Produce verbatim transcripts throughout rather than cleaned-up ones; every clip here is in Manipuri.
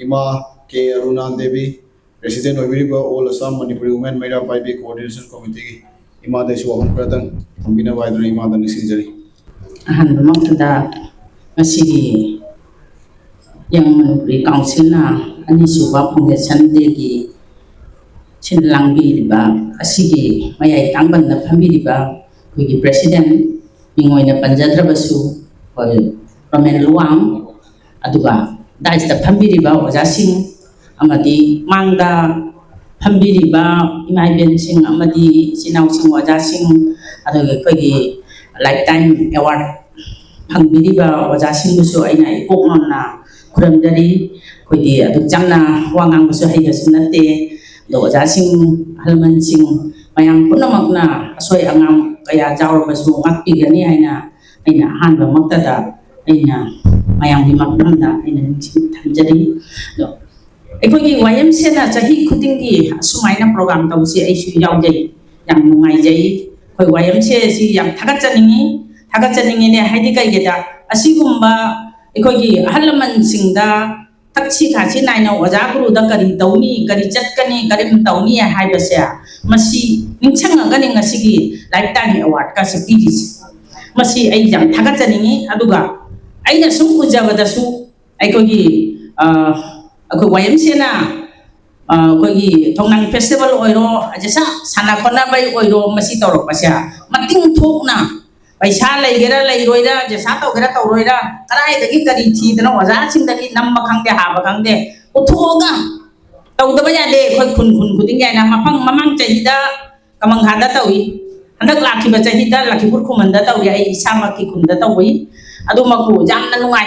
ꯏꯃꯥ ꯀꯦ ꯑꯔꯨꯅꯥ ꯗꯦꯕꯤ, ꯄ꯭ꯔꯦꯁꯤꯗꯦꯟ ꯑꯣꯏꯕꯤꯔꯤꯕ All Assam Manipuri Women Meira Paibi Coordination Committeeꯒꯤ ꯏꯃꯥꯗ ꯑꯩꯁꯨ ꯋꯥꯐꯝ ꯈꯔꯇꯪ ꯊꯝꯕꯤꯅꯕ ꯍꯥꯏꯗꯨꯅ ꯏꯃꯥꯗ ꯅꯤꯡꯁꯤꯡꯖꯔꯤ꯫ ꯑꯍꯥꯟꯕꯃꯛꯇꯗ ꯉꯁꯤꯒꯤ Young Manipuri Councilꯅ ꯑꯅꯤꯁꯨꯕ Foundation Dayꯒꯤ ꯁꯤꯟ ꯂꯥꯡꯕꯤꯔꯤꯕ ꯑꯁꯤꯒꯤ ꯃꯌꯥꯏ ꯇꯥꯡꯕꯟꯗ ꯐꯝꯕꯤꯔꯤꯕ ꯑꯩꯈꯣꯏꯒꯤ ꯄ꯭ꯔꯦꯁꯤꯗꯦꯟ ꯃꯤꯡ ꯑꯣꯏꯅ ꯄꯟꯖꯗ꯭ꯔꯕꯁꯨ, ꯑꯩꯈꯣꯏ ꯔꯣꯃꯦꯟ ꯂꯨꯋꯥꯡ, ꯑꯗꯨꯒ ꯗꯥꯏꯁꯇ ꯐꯝꯕꯤꯔꯤꯕ ꯑꯣꯖꯥꯁꯤꯡ ꯑꯃꯗꯤ ꯃꯥꯡꯗ ꯐꯝꯕꯤꯔꯤꯕ ꯏꯃꯥ ꯏꯕꯦꯟꯁꯤꯡ ꯑꯃꯗꯤ ꯏꯆꯤꯟ ꯏꯅꯥꯎꯁꯤꯡ, ꯑꯣꯖꯥꯁꯤꯡ, ꯑꯗꯨꯒ ꯑꯩꯈꯣꯏꯒꯤ Lifetime Award ꯐꯪꯕꯤꯔꯤꯕ ꯑꯣꯖꯥꯁꯤꯡꯕꯨꯁꯨ ꯑꯩꯅ ꯏꯀꯣꯛ ꯅꯣꯟꯅ ꯈꯨꯔꯨꯝꯖꯔꯤ꯫ ꯑꯩꯈꯣꯏꯗꯤ ꯑꯗꯨꯛ ꯌꯥꯝꯅ ꯋꯥ ꯉꯥꯡꯕꯁꯨ ꯍꯩꯕꯁꯨ ꯅꯠꯇꯦ, ꯑꯗꯣ ꯑꯣꯖꯥꯁꯤꯡ, ꯑꯍꯜ ꯂꯃꯟꯁꯤꯡ, ꯃꯌꯥꯝ ꯄꯨꯝꯅꯃꯛꯅ ꯑꯁꯣꯏ ꯑꯉꯥꯝ ꯀꯌꯥ ꯌꯥꯎꯔꯕꯁꯨ ꯉꯥꯛꯄꯤꯒꯅꯤ ꯍꯥꯏꯅ ꯑꯩꯅ ꯑꯍꯥꯟꯕꯃꯛꯇꯗ ꯑꯩꯅ ꯃꯌꯥꯝꯒꯤ ꯃꯐꯝꯗ ꯑꯩꯅ ꯅꯤꯡꯁꯤꯡ ꯊꯝꯖꯔꯤ꯫ ꯑꯗꯣ ꯑꯩꯈꯣꯏꯒꯤ ꯋꯥꯏ ꯑꯦꯝ ꯁꯤꯅ ꯆꯍꯤ ꯈꯨꯗꯤꯡꯒꯤ ꯑꯁꯨꯃꯥꯏꯅ ꯄ꯭ꯔꯣꯒ꯭ꯔꯥꯝ ꯇꯧꯕꯁꯤ ꯑꯩꯁꯨ ꯌꯥꯎꯖꯩ, ꯌꯥꯝ ꯅꯨꯡꯉꯥꯏꯖꯩ꯫ ꯑꯩꯈꯣꯏ ꯋꯥꯏ ꯑꯦꯝ ꯁꯤ ꯑꯁꯤ ꯌꯥꯝ ꯊꯥꯒꯠꯆꯅꯤꯡꯉꯤ꯫ ꯊꯥꯒꯠꯆꯅꯤꯡꯉꯤꯅꯦ ꯍꯥꯏꯗꯤ ꯀꯩꯒꯤꯗ ꯑꯁꯤꯒꯨꯝꯕ ꯑꯩꯈꯣꯏꯒꯤ ꯑꯍꯜ ꯂꯃꯟꯁꯤꯡꯗ ꯊꯛꯁꯤ ꯈꯥꯁꯤ ꯅꯥꯏꯅ ꯑꯣꯖꯥ ꯒꯨꯔꯨꯗ ꯀꯔꯤ ꯇꯧꯅꯤ, ꯀꯔꯤ ꯆꯠꯀꯅꯤ, ꯀꯔꯤꯝ ꯇꯧꯅꯤ ꯍꯥꯏꯕꯁꯦ ꯃꯁꯤ ꯅꯤꯡꯁꯤꯡꯉꯒꯅꯤ ꯉꯁꯤꯒꯤ Lifetime Awardꯀꯁꯦ ꯄꯤꯔꯤꯁꯦ꯫ ꯃꯁꯤ ꯑꯩ ꯌꯥꯝ ꯊꯥꯒꯠꯆꯅꯤꯡꯉꯤ꯫ ꯑꯗꯨꯒ ꯑꯩꯅ ꯁꯨꯝ ꯎꯖꯕꯗꯁꯨ ꯑꯩꯈꯣꯏꯒꯤ, ꯑ, ꯑꯩꯈꯣꯏ ꯋꯥꯏ ꯑꯦꯝ ꯁꯤꯅ, ꯑ, ꯑꯩꯈꯣꯏꯒꯤ ꯊꯣꯡꯅꯥꯡ ꯐꯦꯁꯇꯤꯚꯦꯜ ꯑꯣꯏꯔꯣ, ꯑꯗꯩ ꯁꯥ-, ꯁꯥꯟꯅ ꯈꯣꯠꯅꯕꯒꯤ ꯑꯣꯏꯔꯣ, ꯃꯁꯤ ꯇꯧꯔꯛꯄꯁꯦ ꯃꯇꯤꯡ ꯊꯣꯛꯅ ꯄꯩꯁꯥ ꯂꯩꯒꯦꯔꯥ ꯂꯩꯔꯣꯏꯔꯥ, ꯖꯦꯁꯥ ꯇꯧꯒꯦꯔꯥ ꯇꯧꯔꯣꯏꯔꯥ, ꯀꯗꯥꯏꯗꯒꯤ ꯀꯔꯤ ꯊꯤꯗꯅ ꯑꯣꯖꯥꯁꯤꯡꯗꯒꯤ ꯅꯝꯕ ꯈꯪꯗꯦ, ꯍꯥꯕ ꯈꯪꯗꯦ, ꯄꯨꯊꯣꯛꯑꯒ ꯇꯧꯗꯕ ꯌꯥꯗꯦ꯫ ꯑꯩꯈꯣꯏ ꯈꯨꯟ, ꯈꯨꯟ ꯈꯨꯗꯤꯡꯒꯤ ꯍꯥꯏꯅ ꯃꯐꯝ, ꯃꯃꯥꯡ ꯆꯍꯤꯗ ꯀꯃꯪꯈꯥꯗ ꯇꯧꯏ, ꯍꯟꯗꯛ ꯂꯥꯛꯈꯤꯕ ꯆꯍꯤꯗ ꯂꯛꯈꯤꯄꯨꯔ ꯈꯨꯃꯟꯗ ꯇꯧꯏ, ꯑꯩ ꯏꯁꯥꯃꯛꯀꯤ ꯈꯨꯟꯗ ꯇꯧꯏ꯫ ꯑꯗꯨꯃꯛꯄꯨ ꯌꯥꯝꯅ ꯅꯨꯡꯉꯥꯏ,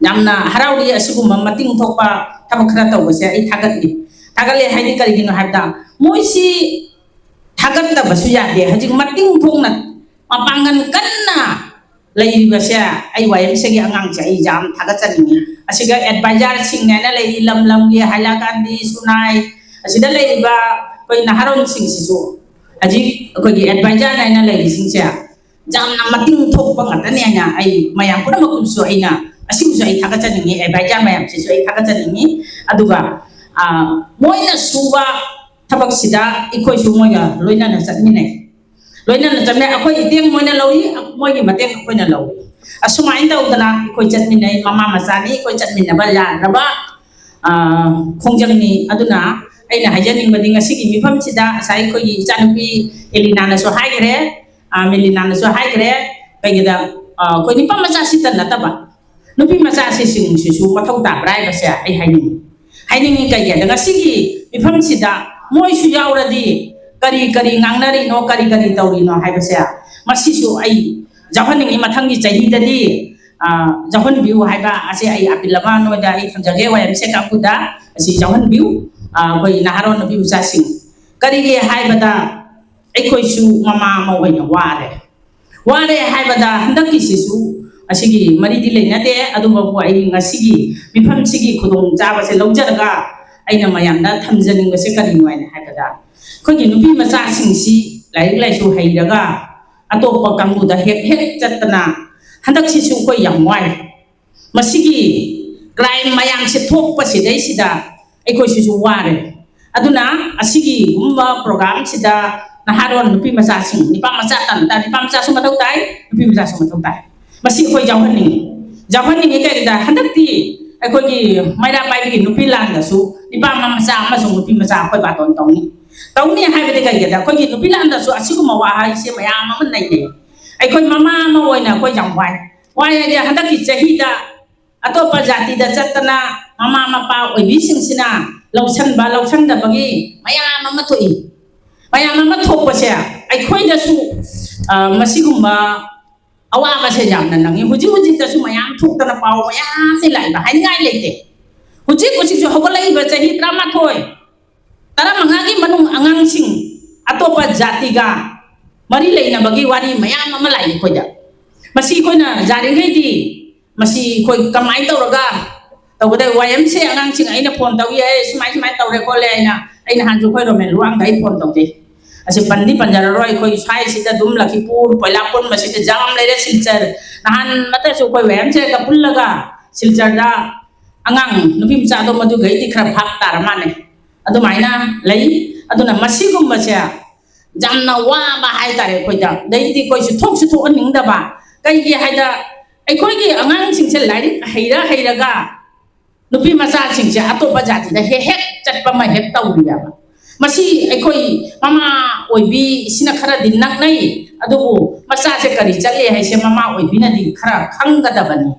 ꯌꯥꯝꯅ ꯍꯔꯥꯎꯔꯤ꯫ ꯑꯁꯤꯒꯨꯝꯕ ꯃꯇꯤꯡ ꯊꯣꯛꯄ ꯊꯕꯛ ꯈꯔ ꯇꯧꯕꯁꯦ ꯑꯩ ꯊꯥꯒꯠꯂꯤ꯫ ꯊꯥꯒꯠꯂꯦ ꯍꯥꯏꯗꯤ ꯀꯔꯤꯒꯤꯅꯣ ꯍꯥꯏꯕꯗ, ꯃꯣꯏꯁꯤ ꯊꯥꯒꯠꯇꯕꯁꯨ ꯌꯥꯗꯦ꯫ ꯍꯧꯖꯤꯛ ꯃꯇꯤꯡ ꯊꯣꯛꯅ ꯃꯄꯥꯡꯒꯜ ꯀꯟꯅ ꯂꯩꯔꯤꯕꯁꯦ ꯑꯩ ꯋꯥꯏ ꯑꯦꯝ ꯁꯤꯒꯤ ꯑꯉꯥꯡꯁꯦ ꯑꯩ ꯌꯥꯝ ꯊꯥꯒꯠꯆꯅꯤꯡꯉꯤ꯫ ꯑꯁꯤꯒ ꯑꯦꯗꯚꯥꯏꯖꯔꯁꯤꯡ ꯍꯥꯏꯅ ꯂꯩꯔꯤ, ꯂꯝ ꯂꯝꯒꯤ ꯍꯥꯏꯂꯥꯀꯥꯟꯗꯤ, ꯁꯨꯅꯥꯏ, ꯑꯁꯤꯗ ꯂꯩꯔꯤꯕ ꯑꯩꯈꯣꯏ ꯅꯍꯥꯔꯣꯜꯁꯤꯡꯁꯤꯁꯨ ꯍꯧꯖꯤꯛ ꯑꯩꯈꯣꯏꯒꯤ ꯑꯦꯗꯚꯥꯏꯖꯔ ꯍꯥꯏꯅ ꯂꯩꯔꯤꯁꯤꯡꯁꯦ ꯌꯥꯝꯅ ꯃꯇꯤꯡ ꯊꯣꯛꯄ ꯉꯥꯛꯇꯅꯤ ꯍꯥꯏꯅ ꯑꯩ ꯃꯌꯥꯝ ꯄꯨꯝꯅꯃꯛꯄꯨꯁꯨ ꯑꯩꯅ ꯑꯁꯤꯕꯨꯁꯨ ꯑꯩ ꯊꯥꯒꯠꯆꯅꯤꯡꯉꯤ, ꯑꯦꯗꯚꯥꯏꯖꯔ ꯃꯌꯥꯝꯁꯤꯁꯨ ꯑꯩ ꯊꯥꯒꯠꯆꯅꯤꯡꯉꯤ꯫ ꯑꯗꯨꯒ ꯃꯣꯏꯅ ꯁꯨꯕ ꯊꯕꯛꯁꯤꯗ ꯑꯩꯈꯣꯏꯁꯨ ꯃꯣꯏꯒ ꯂꯣꯏꯅꯅ ꯆꯠꯃꯤꯟꯅꯩ꯫ ꯂꯣꯏꯅꯅ ꯆꯠꯃꯤꯟꯅꯩ꯫ ꯑꯩꯈꯣꯏ ꯏꯇꯦꯡ ꯃꯣꯏꯅ ꯂꯧꯏ, ꯃꯣꯏꯒꯤ ꯃꯇꯦꯡ ꯑꯩꯈꯣꯏꯅ ꯂꯧꯏ꯫ ꯑꯁꯨꯃꯥꯏꯅ ꯇꯧꯗꯅ ꯑꯩꯈꯣꯏ ꯆꯠꯃꯤꯟꯅꯩ꯫ ꯃꯃꯥ ꯃꯆꯥꯅꯤ, ꯑꯩꯈꯣꯏ ꯆꯠꯃꯤꯟꯅꯕ ꯌꯥꯗ꯭ꯔꯕ ꯈꯣꯡꯖꯪꯅꯤ꯫ ꯑꯗꯨꯅ ꯑꯩꯅ ꯍꯥꯏꯖꯅꯤꯡꯕꯗꯤ, ꯉꯁꯤꯒꯤ ꯃꯤꯐꯝꯁꯤꯗ ꯉꯁꯥꯏ ꯑꯩꯈꯣꯏꯒꯤ ꯏꯆꯥꯅꯨꯄꯤ ꯑꯦꯂꯤꯅꯥꯅꯁꯨ ꯍꯥꯏꯈ꯭ꯔꯦ, ꯃꯦꯂꯤꯅꯥꯅꯁꯨ ꯍꯥꯏꯈ꯭ꯔꯦ꯫ ꯀꯩꯒꯤꯗ ꯑꯩꯈꯣꯏ ꯅꯨꯄꯥ ꯃꯆꯥꯁꯤꯇ ꯅꯠꯇꯕ, ꯅꯨꯄꯤ ꯃꯆꯥꯁꯤꯡꯁꯤꯁꯨ ꯃꯊꯧ ꯇꯥꯕ꯭ꯔꯥ ꯍꯥꯏꯕꯁꯦ ꯑꯩ ꯍꯥꯏꯅꯤꯡꯉꯤ꯫ ꯍꯥꯏꯅꯤꯡꯉꯤ ꯀꯩꯒꯤꯗ ꯉꯁꯤꯒꯤ ꯃꯤꯐꯝꯁꯤꯗ ꯃꯣꯏꯁꯨ ꯌꯥꯎꯔꯗꯤ ꯀꯔꯤ ꯀꯔꯤ ꯉꯥꯡꯅꯔꯤꯅꯣ, ꯀꯔꯤ ꯀꯔꯤ ꯇꯧꯔꯤꯅꯣ ꯍꯥꯏꯕꯁꯦ ꯃꯁꯤꯁꯨ ꯑꯩ ꯌꯥꯎꯍꯟꯅꯤꯡꯉꯤ꯫ ꯃꯊꯪꯒꯤ ꯆꯍꯤꯗꯗꯤ ꯌꯥꯎꯍꯟꯕꯤꯌꯨ ꯍꯥꯏꯕ ꯑꯁꯤ ꯑꯩ ꯑꯄꯤꯜ ꯑꯃ ꯅꯣꯏꯗ ꯑꯩ ꯊꯝꯖꯒꯦ꯫ ꯋꯥꯏ ꯑꯦꯝ ꯁꯤ ꯑꯦ ꯀꯥꯡꯕꯨꯗ ꯑꯁꯤ ꯌꯥꯎꯍꯟꯕꯤꯌꯨ꯫ ꯑꯩꯈꯣꯏ ꯅꯍꯥꯔꯣꯜ ꯅꯨꯄꯤ ꯃꯆꯥꯁꯤꯡ, ꯀꯔꯤꯒꯤ ꯍꯥꯏꯕꯗ ꯑꯩꯈꯣꯏꯁꯨ ꯃꯃꯥ ꯑꯃ ꯑꯣꯏꯅ ꯋꯥꯔꯦ꯫ ꯋꯥꯔꯦ ꯍꯥꯏꯕꯗ ꯍꯟꯗꯛꯀꯤꯁꯤꯁꯨ ꯑꯁꯤꯒꯤ ꯃꯔꯤꯗꯤ ꯂꯩꯅꯗꯦ꯫ ꯑꯗꯨꯕꯨ ꯑꯩ ꯉꯁꯤꯒꯤ ꯃꯤꯐꯝꯁꯤꯒꯤ ꯈꯨꯗꯣꯡꯆꯥꯕꯁꯦ ꯂꯧꯖꯔꯒ ꯑꯩꯅ ꯃꯌꯥꯝꯗ ꯊꯝꯖꯅꯤꯡꯕꯁꯦ ꯀꯔꯤꯅꯣ ꯍꯥꯏꯅ ꯍꯥꯏꯕꯗ, ꯑꯩꯈꯣꯏꯒꯤ ꯅꯨꯄꯤ ꯃꯆꯥꯁꯤꯡꯁꯤ ꯂꯥꯏꯔꯤꯛ ꯂꯥꯏꯁꯨ ꯍꯩꯔꯒ ꯑꯇꯣꯞꯄ ꯀꯥꯡꯕꯨꯗ ꯍꯦꯛ ꯍꯦꯛ ꯆꯠꯇꯅ ꯍꯟꯗꯛꯁꯤꯁꯨ ꯑꯩꯈꯣꯏ ꯌꯥꯝ ꯋꯥꯏ꯫ ꯃꯁꯤꯒꯤ ꯀ꯭ꯔꯥꯏꯝ ꯃꯌꯥꯝꯁꯦ ꯊꯣꯛꯄꯁꯤꯗꯩꯁꯤꯗ ꯑꯩꯈꯣꯏꯁꯤꯁꯨ ꯋꯥꯔꯦ꯫ ꯑꯗꯨꯅ ꯑꯁꯤꯒꯤꯒꯨꯝꯕ ꯄ꯭ꯔꯣꯒ꯭ꯔꯥꯝꯁꯤꯗ ꯅꯍꯥꯔꯣꯜ ꯅꯨꯄꯤ ꯃꯆꯥꯁꯤꯡ, ꯅꯨꯄꯥ ꯃꯆꯥ ꯇꯝꯗ ꯅꯨꯄꯥ ꯃꯆꯥꯁꯨ ꯃꯊꯧ ꯇꯥꯏ, ꯅꯨꯄꯤ ꯃꯆꯥꯁꯨ ꯃꯊꯧ ꯇꯥꯏ꯫ ꯃꯁꯤ ꯑꯩꯈꯣꯏ ꯌꯥꯎꯍꯟꯅꯤꯡꯉꯤ꯫ ꯌꯥꯎꯍꯟꯅꯤꯡꯉꯤ ꯀꯩꯒꯤꯗ ꯍꯟꯗꯛꯇꯤ ꯑꯩꯈꯣꯏꯒꯤ ꯃꯩꯔꯥ ꯄꯥꯏꯕꯤꯒꯤ ꯅꯨꯄꯤ ꯂꯥꯟꯗꯁꯨ ꯅꯨꯄꯥ ꯃꯆꯥ ꯑꯃꯁꯨꯡ ꯅꯨꯄꯤ ꯃꯆꯥ ꯑꯩꯈꯣꯏ ꯕꯥꯇꯣꯟ ꯇꯧꯅꯤ꯫ ꯇꯧꯅꯤ ꯍꯥꯏꯕꯗꯤ ꯀꯩꯒꯤꯗ ꯑꯩꯈꯣꯏꯒꯤ ꯅꯨꯄꯤ ꯂꯥꯟꯗꯁꯨ ꯑꯁꯤꯒꯨꯝꯕ ꯋꯥꯍꯩꯁꯦ ꯃꯌꯥꯝ ꯑꯃ ꯅꯩꯅꯩ꯫ ꯑꯩꯈꯣꯏ ꯃꯃꯥ ꯑꯃ ꯑꯣꯏꯅ ꯑꯩꯈꯣꯏ ꯌꯥꯝ ꯋꯥꯏ꯫ ꯋꯥꯏ ꯍꯥꯏꯗꯤ ꯍꯟꯗꯛꯀꯤ ꯆꯍꯤꯗ ꯑꯇꯣꯞꯄ ꯖꯥꯇꯤꯗ ꯆꯠꯇꯅ ꯃꯃꯥ ꯃꯄꯥ ꯑꯣꯏꯕꯤꯁꯤꯡꯁꯤꯅ ꯂꯧꯁꯟꯕ ꯂꯧꯁꯟꯗꯕꯒꯤ ꯃꯌꯥꯝ ꯑꯃ ꯊꯣꯛꯏ꯫ ꯃꯌꯥꯝ ꯑꯃ ꯊꯣꯛꯄꯁꯦ ꯑꯩꯈꯣꯏꯗꯁꯨ ꯃꯁꯤꯒꯨꯝꯕ ꯑꯋꯥꯕꯁꯦ ꯌꯥꯝꯅ ꯅꯪꯉꯤ꯫ ꯍꯧꯖꯤꯛ ꯍꯧꯖꯤꯛꯇꯁꯨ ꯃꯌꯥꯝ ꯊꯣꯛꯇꯅ ꯄꯥꯎ ꯃꯌꯥꯝꯁꯦ ꯂꯥꯛꯏꯕ, ꯍꯥꯏꯅꯤꯡꯉꯥꯏ ꯂꯩꯇꯦ꯫ ꯍꯧꯖꯤꯛ ꯍꯧꯖꯤꯛꯁꯨ ꯍꯧꯒꯠꯂꯛꯏꯕ ꯆꯍꯤ ꯇꯔꯥꯃꯥꯊꯣꯏ, ꯇꯔꯥꯃꯉꯥꯒꯤ ꯃꯅꯨꯡ ꯑꯉꯥꯡꯁꯤꯡ ꯑꯇꯣꯞꯄ ꯖꯥꯇꯤꯒ ꯃꯔꯤ ꯂꯩꯅꯕꯒꯤ ꯋꯥꯔꯤ ꯃꯌꯥꯝ ꯑꯃ ꯂꯥꯛꯏ ꯑꯩꯈꯣꯏꯗ꯫ ꯃꯁꯤ ꯑꯩꯈꯣꯏꯅ ꯌꯥꯔꯤꯈꯩꯗꯤ ꯃꯁꯤ ꯑꯩꯈꯣꯏ ꯀꯃꯥꯏꯅ ꯇꯧꯔꯒ ꯇꯧꯒꯗꯕ? ꯋꯥꯏ ꯑꯦꯝ ꯁꯤ ꯑꯦ ꯑꯉꯥꯡꯁꯤꯡ ꯑꯩꯅ ꯐꯣꯟ ꯇꯧꯏ, "ꯑꯦ, ꯁꯨꯃꯥꯏ ꯁꯨꯃꯥꯏꯅ ꯇꯧꯔꯦ ꯈꯣꯠꯂꯦ" ꯍꯥꯏꯅ꯫ ꯑꯩ ꯅꯍꯥꯟꯁꯨ ꯑꯩꯈꯣꯏ ꯔꯣꯃꯦꯟ ꯂꯨꯋꯥꯡꯗ ꯑꯩ ꯐꯣꯟ ꯇꯧꯖꯩ꯫ ꯑꯁꯤ ꯄꯟꯗꯤ ꯄꯟꯖꯔꯔꯣꯏ꯫ ꯑꯩꯈꯣꯏ ꯁ꯭ꯋꯥꯏꯁꯤꯗ ꯑꯗꯨꯝ ꯂꯈꯤꯄꯨꯔ, ꯄꯣꯏꯂꯥꯄꯨꯔ, ꯃꯁꯤꯗ ꯖꯥꯝ ꯂꯩꯔꯦ, ꯁꯤꯜꯆꯔ꯫ ꯅꯍꯥꯟ ꯃꯇꯁꯨ ꯑꯩꯈꯣꯏ ꯃꯌꯥꯝꯁꯦꯒ ꯄꯨꯜꯂꯒ ꯁꯤꯜꯆꯔꯗ ꯑꯉꯥꯡ ꯅꯨꯄꯤ ꯃꯆꯥꯗꯣ ꯃꯗꯨꯒꯩꯗꯤ ꯈꯔ ꯚꯥꯞ ꯇꯥꯔ ꯃꯥꯜꯂꯦ꯫ ꯑꯗꯨꯃꯥꯏꯅ ꯂꯩ꯫ ꯑꯗꯨꯅ ꯃꯁꯤꯒꯨꯝꯕꯁꯦ ꯌꯥꯝꯅ ꯋꯥꯕ ꯍꯥꯏꯇꯥꯔꯦ ꯑꯩꯈꯣꯏꯗ꯫ ꯑꯗꯩꯗꯤ ꯑꯩꯈꯣꯏꯁꯨ ꯊꯣꯛꯁꯨ ꯊꯣꯛꯍꯟꯅꯤꯡꯗꯕ꯫ ꯀꯩꯒꯤ ꯍꯥꯏꯗ ꯑꯩꯈꯣꯏꯒꯤ ꯑꯉꯥꯡꯁꯤꯡꯁꯦ ꯂꯥꯏꯔꯤꯛ ꯍꯩꯔ ꯍꯩꯔꯒ ꯅꯨꯄꯤ ꯃꯆꯥꯁꯤꯡꯁꯦ ꯑꯇꯣꯞꯄ ꯖꯥꯇꯤꯗ ꯍꯦꯛ ꯍꯦꯛ ꯆꯠꯄ ꯑꯃ ꯍꯦꯛ ꯇꯧꯔꯤꯑꯕ꯫ ꯃꯁꯤ ꯑꯩꯈꯣꯏ ꯃꯃꯥ ꯑꯣꯏꯕꯤꯁꯤꯅ ꯈꯔꯗꯤ ꯅꯛꯅꯩ, ꯑꯗꯨꯕꯨ ꯃꯆꯥꯁꯦ ꯀꯔꯤ ꯆꯠꯂꯦ ꯍꯥꯏꯁꯦ ꯃꯃꯥ ꯑꯣꯏꯕꯤꯅꯗꯤ ꯈꯔ ꯈꯪꯒꯗꯕꯅꯤ꯫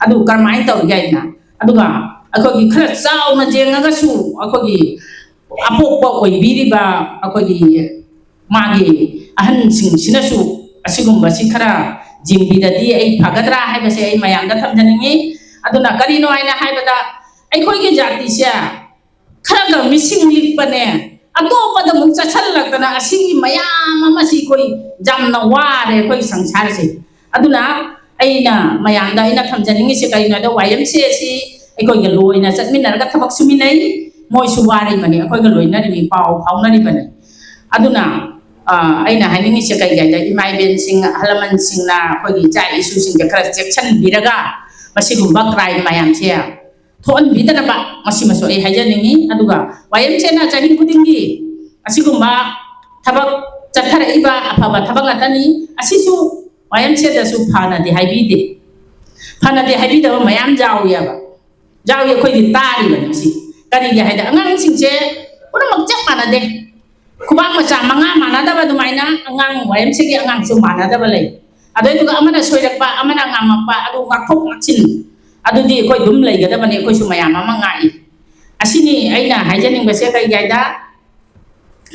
ꯑꯗꯨ ꯀꯔꯝꯍꯥꯏꯅ ꯇꯧꯔꯤꯒꯦ ꯍꯥꯏꯅ, ꯑꯗꯨꯒ ꯑꯩꯈꯣꯏꯒꯤ ꯈꯔ ꯆꯥꯎꯅ ꯌꯦꯡꯉꯒꯁꯨ ꯑꯩꯈꯣꯏꯒꯤ ꯑꯄꯣꯛꯄ ꯑꯣꯏꯕꯤꯔꯤꯕ ꯑꯩꯈꯣꯏꯒꯤ ꯃꯥꯒꯤ ꯑꯍꯟꯁꯤꯡꯁꯤꯅꯁꯨ ꯑꯁꯤꯒꯨꯝꯕꯁꯤ ꯈꯔ ꯌꯦꯡꯕꯤꯔꯗꯤ ꯑꯩ ꯐꯒꯗ꯭ꯔꯥ ꯍꯥꯏꯕꯁꯦ ꯑꯩ ꯃꯌꯥꯝꯗ ꯊꯝꯖꯅꯤꯡꯉꯤ꯫ ꯑꯗꯨꯅ ꯀꯔꯤꯅꯣ ꯍꯥꯏꯅ ꯍꯥꯏꯕꯗ, ꯑꯩꯈꯣꯏꯒꯤ ꯖꯥꯇꯤꯁꯦ ꯈꯔꯒ ꯃꯤꯁꯤꯡ ꯂꯤꯛꯄꯅꯦ, ꯑꯇꯣꯞꯄꯗ ꯑꯃꯨꯛ ꯆꯠꯁꯤꯜꯂꯛꯇꯅ ꯑꯁꯤꯒꯤ ꯃꯌꯥꯝ ꯑꯃꯁꯤ ꯑꯩꯈꯣꯏ ꯌꯥꯝꯅ ꯋꯥꯔꯦ ꯑꯩꯈꯣꯏ ꯁꯪꯁꯥꯔꯁꯦ꯫ ꯑꯗꯨꯅ ꯑꯩꯅ ꯃꯌꯥꯝꯗ ꯑꯩꯅ ꯊꯝꯖꯅꯤꯡꯉꯤꯁꯦ ꯀꯔꯤꯅꯣ ꯍꯥꯏꯗ, ꯋꯥꯏ ꯑꯦꯝ ꯁꯤ ꯑꯁꯤ ꯑꯩꯈꯣꯏꯒ ꯂꯣꯏꯅ ꯆꯠꯃꯤꯟꯅꯔꯒ ꯊꯕꯛ ꯁꯨꯃꯤꯟꯅꯩ, ꯃꯣꯏꯁꯨ ꯋꯥꯔꯤꯕꯅꯤ, ꯑꯩꯈꯣꯏꯒ ꯂꯣꯏꯅꯔꯤꯕꯤ, ꯄꯥꯎ ꯐꯥꯎꯅꯔꯤꯕꯅꯤ꯫ ꯑꯗꯨꯅ ꯑ, ꯑꯩꯅ ꯍꯥꯏꯅꯤꯡꯉꯤꯁꯦ ꯀꯩꯒꯤ ꯍꯥꯏꯗ, ꯏꯃꯥ ꯏꯕꯦꯟꯁꯤꯡ, ꯑꯍꯜ ꯂꯃꯟꯁꯤꯡꯅ ꯑꯩꯈꯣꯏꯒꯤ ꯏꯆꯥ ꯏꯁꯨꯁꯤꯡꯁꯦ ꯈꯔ ꯆꯦꯛꯁꯤꯟꯕꯤꯔꯒ ꯃꯁꯤꯒꯨꯝꯕ ꯀ꯭ꯔꯥꯏꯝ ꯃꯌꯥꯝꯁꯦ ꯊꯣꯛꯍꯟꯕꯤꯗꯅꯕ ꯃꯁꯤꯃꯁꯨ ꯑꯩ ꯍꯥꯏꯖꯅꯤꯡꯉꯤ꯫ ꯑꯗꯨꯒ ꯋꯥꯏ ꯑꯦꯝ ꯁꯤꯅ ꯆꯍꯤ ꯈꯨꯗꯤꯡꯒꯤ ꯑꯁꯤꯒꯨꯝꯕ ꯊꯕꯛ ꯆꯠꯊꯔꯛꯏꯕ ꯑꯐꯕ ꯊꯕꯛ ꯉꯥꯛꯇꯅꯤ꯫ ꯑꯁꯤꯁꯨ ꯋꯥꯏ ꯑꯦꯝ ꯁꯤꯗꯁꯨ ꯐꯅꯗꯤ ꯍꯥꯏꯕꯤꯗꯦ, ꯐꯅꯗꯤ ꯍꯥꯏꯕꯤꯗꯕ ꯃꯌꯥꯝ ꯌꯥꯎꯏꯑꯕ꯫ ꯌꯥꯎꯏ, ꯑꯩꯈꯣꯏꯗꯤ ꯇꯥꯔꯤꯕꯅꯤ ꯃꯁꯤ꯫ ꯀꯔꯤꯒꯤ ꯍꯥꯏꯗꯤ ꯑꯉꯥꯡꯁꯤꯡꯁꯦ ꯄꯨꯝꯅꯃꯛ ꯆꯞ ꯃꯥꯟꯅꯗꯦ꯫ ꯈꯨꯕꯥꯛ ꯃꯆꯥ ꯃꯉꯥ ꯃꯥꯟꯅꯗꯕ ꯑꯗꯨꯃꯥꯏꯅ ꯑꯉꯥꯡ ꯋꯥꯏ ꯑꯦꯝ ꯁꯤꯒꯤ ꯑꯉꯥꯡꯁꯨ ꯃꯥꯟꯅꯗꯕ ꯂꯩ꯫ ꯑꯗꯨꯗꯨꯒ ꯑꯃꯅ ꯁꯣꯏꯔꯛꯄ, ꯑꯃꯅ ꯉꯥꯝꯃꯛꯄ, ꯑꯗꯨ ꯉꯥꯛꯊꯣꯛ ꯉꯥꯛꯁꯤꯟ, ꯑꯗꯨꯗꯤ ꯑꯩꯈꯣꯏ ꯑꯗꯨꯝ ꯂꯩꯒꯗꯕꯅꯤ, ꯑꯩꯈꯣꯏꯁꯨ ꯃꯌꯥꯝ ꯑꯃ ꯉꯥꯛꯏ꯫ ꯑꯁꯤꯅꯤ ꯑꯩꯅ ꯍꯥꯏꯖꯅꯤꯡꯕꯁꯦ꯫ ꯀꯩꯒꯤ ꯍꯥꯏꯗ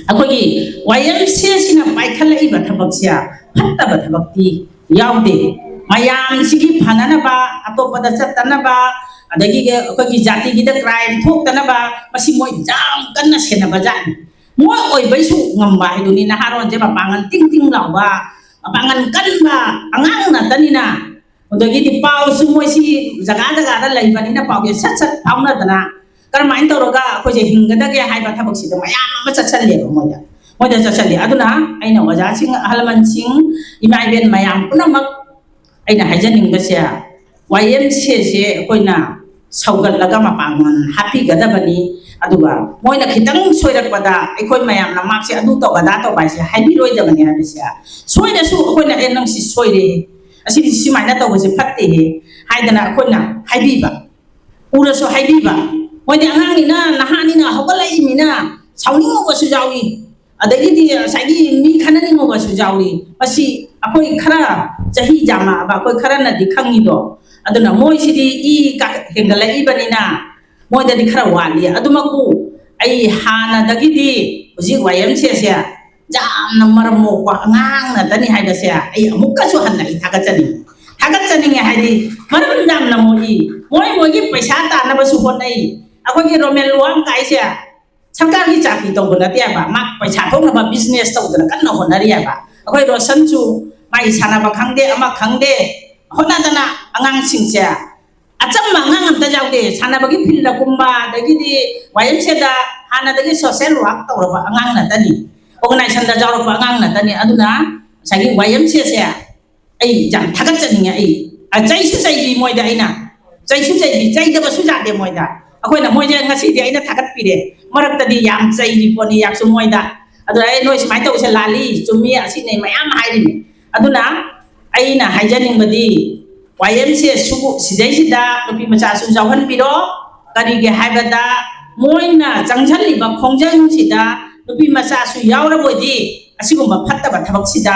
ꯑꯩꯈꯣꯏꯒꯤ ꯋꯥꯏ ꯑꯦꯝ ꯁꯤ ꯑꯁꯤꯅ ꯄꯥꯏꯈꯠꯂꯛꯏꯕ ꯊꯕꯛꯁꯦ ꯐꯠꯇꯕ ꯊꯕꯛꯇꯤ ꯌꯥꯎꯗꯦ꯫ ꯃꯌꯥꯝꯁꯤꯒꯤ ꯐꯅꯅꯕ, ꯑꯇꯣꯞꯄꯗ ꯆꯠꯇꯅꯕ, ꯑꯗꯒꯤ ꯑꯩꯈꯣꯏꯒꯤ ꯖꯥꯇꯤꯒꯤꯗ ꯀ꯭ꯔꯥꯏꯝ ꯊꯣꯛꯇꯅꯕ ꯃꯁꯤ ꯃꯣꯏ ꯌꯥꯝ ꯀꯟꯅ ꯁꯦꯟꯅꯕ ꯖꯥꯠꯅꯤ꯫ ꯃꯣꯏ ꯑꯣꯏꯕꯩꯁꯨ ꯉꯝꯕ ꯍꯥꯏꯗꯨꯅꯤ꯫ ꯅꯍꯥꯔꯣꯟꯁꯦ ꯃꯄꯥꯡꯒꯜ ꯇꯤꯡ ꯇꯤꯡ ꯂꯥꯎꯕ, ꯃꯄꯥꯡꯒꯜ ꯀꯟꯕ ꯑꯉꯥꯡ ꯉꯥꯛꯇꯅꯤꯅ꯫ ꯑꯗꯒꯤꯗꯤ ꯄꯥꯎꯁꯨ ꯃꯣꯏꯁꯤ ꯖꯒꯥ ꯖꯒꯥꯗ ꯂꯩꯕꯅꯤꯅ ꯄꯥꯎꯁꯦ ꯁꯠ ꯁꯠ ꯐꯥꯎꯅꯗꯅ ꯀꯔꯝꯍꯥꯏꯅ ꯇꯧꯔꯒ ꯑꯩꯈꯣꯏꯁꯦ ꯍꯤꯡꯒꯗꯒꯦ ꯍꯥꯏꯕ ꯊꯕꯛꯁꯤꯗ ꯃꯌꯥꯝ ꯑꯃ ꯆꯠꯁꯜꯂꯦꯕ ꯃꯣꯏꯗ꯫ ꯃꯣꯏꯗ ꯆꯠꯁꯤꯜꯂꯤ꯫ ꯑꯗꯨꯅ ꯑꯩꯅ ꯑꯣꯖꯥꯁꯤꯡ, ꯑꯍꯜ ꯂꯃꯟꯁꯤꯡ, ꯏꯃꯥ ꯏꯕꯦꯟ ꯃꯌꯥꯝ ꯄꯨꯝꯅꯃꯛ, ꯑꯩꯅ ꯍꯥꯏꯖꯅꯤꯡꯕꯁꯦ, ꯋꯥꯏ ꯑꯦꯝ ꯁꯤ ꯑꯦꯁꯦ ꯑꯩꯈꯣꯏꯅ ꯁꯧꯒꯠꯂꯒ ꯃꯄꯥꯡꯒꯜ ꯍꯥꯞꯄꯤꯒꯗꯕꯅꯤ꯫ ꯑꯗꯨꯒ ꯃꯣꯏꯅ ꯈꯤꯇꯪ ꯁꯣꯏꯔꯛꯄꯗ ꯑꯩꯈꯣꯏ ꯃꯌꯥꯝꯅ ꯃꯍꯥꯛꯁꯦ ꯑꯗꯨ ꯇꯧꯕ ꯑꯗꯥ ꯇꯧꯕ ꯍꯥꯏꯁꯦ ꯍꯥꯏꯕꯤꯔꯣꯏꯗꯕꯅꯤ ꯍꯥꯏꯕꯁꯦ꯫ ꯁꯣꯏꯔꯁꯨ ꯑꯩꯈꯣꯏꯅ "ꯑꯦ, ꯅꯪ ꯁꯤ ꯁꯣꯏꯔꯦ, ꯑꯁꯤꯗꯤ ꯁꯨꯃꯥꯏꯅ ꯇꯧꯕꯁꯦ ꯐꯠꯇꯦꯍꯦ" ꯍꯥꯏꯗꯅ ꯑꯩꯈꯣꯏꯅ ꯍꯥꯏꯕꯤꯕ, ꯎꯔꯁꯨ ꯍꯥꯏꯕꯤꯕ꯫ ꯃꯣꯏꯗꯤ ꯑꯉꯥꯡꯅꯤꯅ, ꯅꯍꯥꯅꯤꯅ, ꯍꯧꯒꯠꯂꯛꯏꯅꯤꯅ ꯁꯥꯎꯅꯤꯡꯉꯨꯕꯁꯨ ꯌꯥꯎꯏ, ꯑꯗꯒꯤꯗꯤ ꯉꯁꯥꯏꯒꯤ ꯃꯤ ꯈꯟꯅꯅꯤꯡꯉꯨꯕꯁꯨ ꯌꯥꯎꯏ꯫ ꯃꯁꯤ ꯑꯩꯈꯣꯏ ꯈꯔ ꯆꯍꯤ ꯌꯥꯝꯃꯛꯑꯕ ꯑꯩꯈꯣꯏ ꯈꯔꯅꯗꯤ ꯈꯪꯉꯤꯗꯣ꯫ ꯑꯗꯨꯅ ꯃꯣꯏꯁꯤꯗꯤ ꯏ ꯀꯥ-, ꯍꯦꯟꯒꯠꯂꯛꯏꯕꯅꯤꯅ ꯃꯣꯏꯗꯗꯤ ꯈꯔ ꯋꯥꯠꯂꯤ꯫ ꯑꯗꯨꯃꯛꯄꯨ ꯑꯩ ꯍꯥꯟꯅꯗꯒꯤꯗꯤ ꯍꯧꯖꯤꯛ ꯋꯥꯏ ꯑꯦꯝ ꯁꯤ ꯑꯦꯁꯦ ꯌꯥꯝꯅ ꯃꯔꯝ ꯃꯣꯛꯄ ꯑꯉꯥꯡ ꯉꯥꯛꯇꯅꯤ ꯍꯥꯏꯕꯁꯦ ꯑꯩ ꯑꯃꯨꯛꯀꯁꯨ ꯍꯟꯅ ꯑꯩ ꯊꯥꯒꯠꯆꯅꯤꯡꯉꯤ꯫ ꯊꯥꯒꯠꯆꯅꯤꯡꯉꯦ ꯍꯥꯏꯗꯤ ꯃꯔꯝ ꯌꯥꯝꯅ ꯃꯣꯛꯏ꯫ ꯃꯣꯏ ꯃꯣꯏꯒꯤ ꯄꯩꯁꯥ ꯇꯥꯟꯅꯕꯁꯨ ꯍꯣꯠꯅꯩ꯫ ꯑꯩꯈꯣꯏꯒꯤ ꯔꯣꯃꯦꯟ ꯂꯨꯋꯥꯡ ꯀꯥꯏꯁꯦ ꯁꯔꯀꯥꯔꯒꯤ ꯆꯥꯀ꯭ꯔꯤ ꯇꯧꯕ ꯅꯠꯇꯦꯕ, ꯃꯥ ꯄꯩꯁꯥ ꯊꯣꯛꯅꯕ ꯕꯤꯖꯤꯅꯦꯁ ꯇꯧꯗꯅ ꯀꯟꯅ ꯍꯣꯠꯅꯔꯤꯑꯕ꯫ ꯑꯩꯈꯣꯏ ꯔꯣꯁꯟꯁꯨ ꯃꯥꯒꯤ ꯁꯥꯟꯅꯕ ꯈꯪꯗꯦ, ꯑꯃ ꯈꯪꯗꯦ, ꯍꯣꯠꯅꯗꯅ ꯑꯉꯥꯡꯁꯤꯡꯁꯦ ꯑꯆꯝꯕ ꯑꯉꯥꯡ ꯑꯝꯇ ꯌꯥꯎꯗꯦ꯫ ꯁꯥꯟꯅꯕꯒꯤ ꯐꯤꯜꯗꯒꯨꯝꯕ, ꯑꯗꯒꯤꯗꯤ ꯋꯥꯏ ꯑꯦꯝ ꯁꯤꯗ ꯍꯥꯟꯅꯗꯒꯤ ꯁꯣꯁꯦꯜ ꯋꯥꯔꯛ ꯇꯧꯔꯕ ꯑꯉꯥꯡ ꯅꯠꯇꯅꯤ, ꯑꯣꯔꯒꯅꯥꯏꯖꯦꯁꯟꯗ ꯌꯥꯎꯔꯛꯄ ꯑꯉꯥꯡ ꯅꯠꯇꯅꯤ꯫ ꯑꯗꯨꯅ ꯉꯁꯥꯏꯒꯤ ꯋꯥꯏ ꯑꯦꯝ ꯁꯤꯁꯦ ꯑꯩ ꯌꯥꯝ ꯊꯥꯒꯠꯆꯅꯤꯡꯉꯦ꯫ ꯑꯩ, ꯑ, ꯆꯩꯁꯨ ꯆꯩꯕꯤ ꯃꯣꯏꯗ ꯑꯩꯅ, ꯆꯩꯁꯨ ꯆꯩꯕꯤ, ꯆꯩꯗꯕꯁꯨ ꯌꯥꯗꯦ ꯃꯣꯏꯗ꯫ ꯑꯩꯈꯣꯏꯅ ꯃꯣꯏꯁꯦ ꯉꯁꯤꯗꯤ ꯑꯩꯅ ꯊꯥꯒꯠꯄꯤꯔꯦ, ꯃꯔꯛꯇꯗꯤ ꯌꯥꯝ ꯆꯩꯔꯤ ꯄꯣꯠꯅꯤ ꯌꯥꯛꯁꯨ ꯃꯣꯏꯗ꯫ ꯑꯗꯨꯅ ꯑꯩ ꯅꯣꯏ ꯁꯨꯃꯥꯏꯅ ꯇꯧꯕꯁꯦ ꯂꯥꯜꯂꯤ, ꯆꯨꯝꯃꯤ, ꯑꯁꯤꯅꯤ ꯃꯌꯥꯝ ꯍꯥꯏꯔꯤꯅꯤ꯫ ꯑꯗꯨꯅ ꯑꯩꯅ ꯍꯥꯏꯖꯅꯤꯡꯕꯗꯤ, ꯋꯥꯏ ꯑꯦꯝ ꯁꯤ ꯁꯤꯗꯩꯁꯤꯗ ꯅꯨꯄꯤ ꯃꯆꯥꯁꯨ ꯌꯥꯎꯍꯟꯕꯤꯔꯣ꯫ ꯀꯔꯤꯒꯤ ꯍꯥꯏꯕꯗ ꯃꯣꯏꯅ ꯆꯪꯁꯤꯜꯂꯤꯕ ꯈꯣꯡꯖꯪꯁꯤꯗ ꯅꯨꯄꯤ ꯃꯆꯥꯁꯨ ꯌꯥꯎꯔꯕꯣꯏꯗꯤ ꯑꯁꯤꯒꯨꯝꯕ ꯐꯠꯇꯕ ꯊꯕꯛꯁꯤꯗ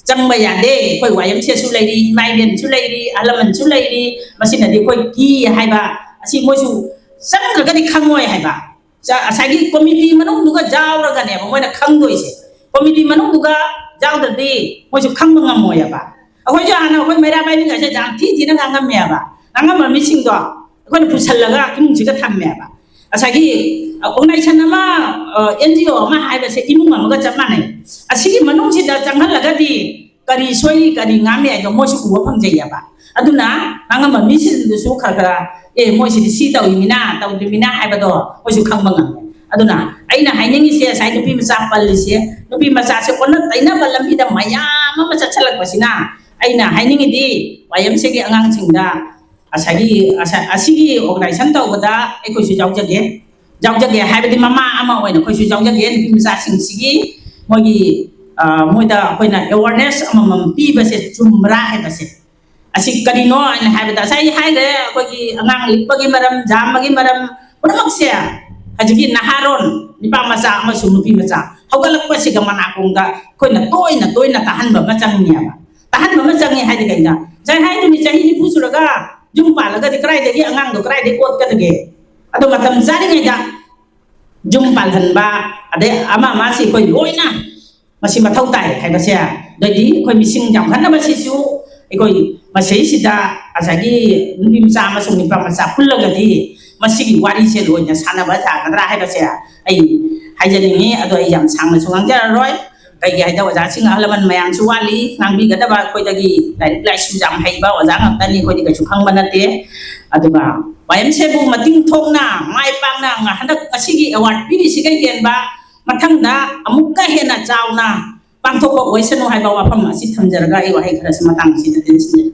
ꯆꯪꯕ ꯌꯥꯗꯦ꯫ ꯑꯩꯈꯣꯏ ꯋꯥꯏ ꯑꯦꯝ ꯁꯤ ꯑꯦꯁꯁꯨ ꯂꯩꯔꯤ, ꯏꯃꯥ ꯏꯕꯦꯟꯁꯨ ꯂꯩꯔꯤ, ꯑꯍꯜ ꯂꯃꯟꯁꯨ ꯂꯩꯔꯤ꯫ ꯃꯁꯤꯅꯗꯤ ꯑꯩꯈꯣꯏ ꯀꯤ ꯍꯥꯏꯕ ꯑꯁꯤ ꯃꯣꯏꯁꯨ ꯆꯪꯗ꯭ꯔꯒꯗꯤ ꯈꯪꯉꯣꯏ ꯍꯥꯏꯕ꯫ ꯆ-, ꯉꯁꯥꯏꯒꯤ ꯀꯣꯃꯤꯇꯤ ꯃꯅꯨꯡꯗꯨꯒ ꯌꯥꯎꯔꯒꯅꯦꯕ ꯃꯣꯏꯅ ꯈꯪꯗꯣꯏꯁꯦ꯫ ꯀꯣꯃꯤꯇꯤ ꯃꯅꯨꯡꯗꯨꯒ ꯌꯥꯎꯗ꯭ꯔꯗꯤ ꯃꯣꯏꯁꯨ ꯈꯪꯕ ꯉꯝꯃꯣꯏꯕ꯫ ꯑꯩꯈꯣꯏꯁꯨ ꯍꯥꯟꯅ ꯑꯩꯈꯣꯏ ꯃꯩꯔꯥ ꯄꯥꯏꯕꯤꯒꯁꯦ ꯌꯥꯝ ꯊꯤ ꯊꯤꯅ ꯉꯥꯡꯉꯝꯃꯦꯕ꯫ ꯉꯥꯡꯉꯝꯕ ꯃꯤꯁꯤꯡꯗꯣ ꯑꯩꯈꯣꯏꯅ ꯄꯨꯁꯜꯂꯒ ꯏꯃꯨꯡꯁꯤꯗ ꯊꯝꯃꯦꯕ꯫ ꯉꯁꯥꯏꯒꯤ ꯑꯣꯔꯒꯅꯥꯏꯖꯦꯁꯟ ꯑꯃ, ꯑꯦꯟ ꯖꯤ ꯑꯣ ꯑꯃ ꯍꯥꯏꯕꯁꯦ ꯏꯃꯨꯡ ꯑꯃꯒ ꯆꯞ ꯃꯥꯟꯅꯩ꯫ ꯑꯁꯤꯒꯤ ꯃꯅꯨꯡꯁꯤꯗ ꯆꯪꯍꯜꯂꯒꯗꯤ ꯀꯔꯤ ꯁꯣꯏꯔꯤ, ꯀꯔꯤ ꯉꯥꯝꯃꯤ ꯍꯥꯏꯗꯣ ꯃꯣꯏꯁꯨ ꯎꯕ ꯐꯪꯖꯩꯌꯦꯕ꯫ ꯑꯗꯨꯅ ꯉꯥꯡꯉꯝꯕ ꯃꯤꯁꯤꯡꯗꯨꯁꯨ ꯈꯔ ꯈꯔ, "ꯑꯦ, ꯃꯣꯏꯁꯤꯗꯤ ꯁꯤ ꯇꯧꯔꯤꯃꯤꯅ, ꯇꯧꯗ꯭ꯔꯤꯃꯤꯅ" ꯍꯥꯏꯕꯗꯣ ꯃꯣꯏꯁꯨ ꯈꯪꯕ ꯉꯝꯃꯦ꯫ ꯑꯗꯨꯅ ꯑꯩꯅ ꯍꯥꯏꯅꯤꯡꯉꯤꯁꯦ, ꯉꯁꯥꯏ ꯅꯨꯄꯤ ꯃꯆꯥ ꯄꯜꯂꯤꯁꯦ, ꯅꯨꯄꯤ ꯃꯆꯥꯁꯦ ꯑꯣꯟꯅ ꯇꯩꯅꯕ ꯂꯝꯕꯤꯗ ꯃꯌꯥꯝ ꯑꯃ ꯆꯠꯁꯜꯂꯛꯄꯁꯤꯅ, ꯑꯩꯅ ꯍꯥꯏꯅꯤꯡꯉꯤꯗꯤ, ꯋꯥꯏ ꯑꯦꯝ ꯁꯤꯒꯤ ꯑꯉꯥꯡꯁꯤꯡꯗ ꯉꯁꯥꯏꯒꯤ, ꯉꯁꯥꯏ, ꯑꯁꯤꯒꯤ ꯑꯣꯔꯒꯅꯥꯏꯖꯦꯁꯟ ꯇꯧꯕꯗ ꯑꯩꯈꯣꯏꯁꯨ ꯌꯥꯎꯖꯒꯦ, ꯌꯥꯎꯖꯒꯦ ꯍꯥꯏꯕꯗꯤ ꯃꯃꯥ ꯑꯃ ꯑꯣꯏꯅ ꯑꯩꯈꯣꯏꯁꯨ ꯌꯥꯎꯖꯒꯦ꯫ ꯅꯨꯄꯤ ꯃꯆꯥꯁꯤꯡꯁꯤꯒꯤ ꯃꯣꯏꯒꯤ, ꯑ, ꯃꯣꯏꯗ ꯑꯩꯈꯣꯏꯅ ꯑꯦꯋꯥꯔꯅꯦꯁ ꯑꯃꯃꯝ ꯄꯤꯕꯁꯦ ꯆꯨꯝꯕ꯭ꯔꯥ ꯍꯥꯏꯕꯁꯦ꯫ ꯑꯁꯤ ꯀꯔꯤꯅꯣ ꯍꯥꯏꯅ ꯍꯥꯏꯕꯗ, ꯉꯁꯥꯏ ꯑꯩ ꯍꯥꯏꯈ꯭ꯔꯦ, ꯑꯩꯈꯣꯏꯒꯤ ꯑꯉꯥꯡ ꯂꯤꯛꯄꯒꯤ ꯃꯔꯝ, ꯖꯥꯝꯕꯒꯤ ꯃꯔꯝ ꯄꯨꯝꯅꯃꯛꯁꯦ, ꯍꯧꯖꯤꯛꯀꯤ ꯅꯍꯥꯔꯣꯟ ꯅꯨꯄꯥ ꯃꯆꯥ ꯑꯃꯁꯨꯡ ꯅꯨꯄꯤ ꯃꯆꯥ ꯍꯧꯒꯠꯂꯛꯄꯁꯤꯒ ꯃꯅꯥꯀꯣꯡꯗ ꯑꯩꯈꯣꯏꯅ ꯇꯣꯏꯅ ꯇꯣꯏꯅ ꯇꯥꯍꯟꯕ ꯑꯃ ꯆꯪꯉꯦꯕ꯫ ꯇꯥꯍꯟꯕ ꯑꯃ ꯆꯪꯉꯦ ꯍꯥꯏꯗꯤ ꯀꯩꯅꯣ? ꯉꯁꯥꯏ ꯍꯥꯏꯗꯨꯅꯤ, ꯆꯍꯤ ꯅꯤꯐꯨ ꯁꯨꯔꯒ ꯌꯨꯝ ꯄꯥꯜꯂꯒꯗꯤ ꯀꯗꯥꯏꯗꯒꯤ ꯑꯉꯥꯡꯗꯣ ꯀꯗꯥꯏꯗꯒꯤ ꯑꯣꯠꯀꯗꯒꯦ? ꯑꯗꯣ ꯃꯇꯝ ꯆꯥꯔꯤꯉꯩꯗ ꯌꯨꯝ ꯄꯥꯜꯍꯟꯕ, ꯑꯗꯩ ꯑꯃ ꯑꯃꯁꯤ ꯑꯩꯈꯣꯏ ꯂꯣꯏꯅ ꯃꯁꯤ ꯃꯊꯧ ꯇꯥꯏ ꯍꯥꯏꯕꯁꯦ꯫ ꯑꯗꯩꯗꯤ ꯑꯩꯈꯣꯏ ꯃꯤꯁꯤꯡ ꯌꯥꯝꯈꯠꯅꯕꯁꯤꯁꯨ ꯑꯩꯈꯣꯏ ꯃꯁꯤꯁꯤꯗ ꯉꯁꯥꯏꯒꯤ ꯅꯨꯄꯤ ꯃꯆꯥ ꯑꯃꯁꯨꯡ ꯅꯨꯄꯥ ꯃꯆꯥ ꯄꯨꯜꯂꯒꯗꯤ ꯃꯁꯤꯒꯤ ꯋꯥꯔꯤꯁꯦ ꯂꯣꯏꯅ ꯁꯥꯟꯅꯕ ꯌꯥꯒꯗ꯭ꯔꯥ ꯍꯥꯏꯕꯁꯦ ꯑꯩ ꯍꯥꯏꯖꯅꯤꯡꯉꯤ꯫ ꯑꯗꯣ ꯑꯩ ꯌꯥꯝ ꯁꯥꯡꯅꯁꯨ ꯉꯥꯡꯖꯔꯔꯣꯏ꯫ ꯀꯩꯒꯤ ꯍꯥꯏꯗ ꯑꯣꯖꯥꯁꯤꯡ ꯑꯍꯜ ꯂꯃꯟ ꯃꯌꯥꯝꯁꯨ ꯋꯥꯠꯂꯤ, ꯉꯥꯡꯕꯤꯒꯗꯕ ꯑꯩꯈꯣꯏꯗꯒꯤ ꯂꯥꯏꯔꯤꯛ ꯂꯥꯏꯁꯨ ꯌꯥꯝ ꯍꯩꯕ ꯑꯣꯖꯥ ꯉꯥꯛꯇꯅꯤ, ꯑꯩꯈꯣꯏꯗꯤ ꯀꯩꯁꯨ ꯈꯪꯕ ꯅꯠꯇꯦ꯫ ꯑꯗꯨꯒ ꯋꯥꯏ ꯑꯦꯝ ꯁꯤꯕꯨ ꯃꯇꯤꯡ ꯊꯣꯛꯅ, ꯃꯥꯏ ꯄꯥꯛꯅ ꯍꯟꯗꯛ ꯉꯁꯤꯒꯤ ꯑꯦꯋꯥꯔꯗ ꯄꯤꯔꯤꯁꯤꯒ ꯍꯦꯟꯕ ꯃꯊꯪꯗ ꯑꯃꯨꯛꯀ ꯍꯦꯟꯅ ꯆꯥꯎꯅ ꯄꯥꯡꯊꯣꯛꯄ ꯑꯣꯏꯁꯅꯨ ꯍꯥꯏꯕ ꯋꯥꯐꯝ ꯑꯁꯤ ꯊꯝꯖꯔꯒ ꯑꯩ ꯋꯥꯍꯩ ꯈꯔꯁꯤ ꯃꯇꯥꯡ ꯑꯁꯤꯗ ꯇꯦꯟꯁꯤꯟꯖꯔꯤ꯫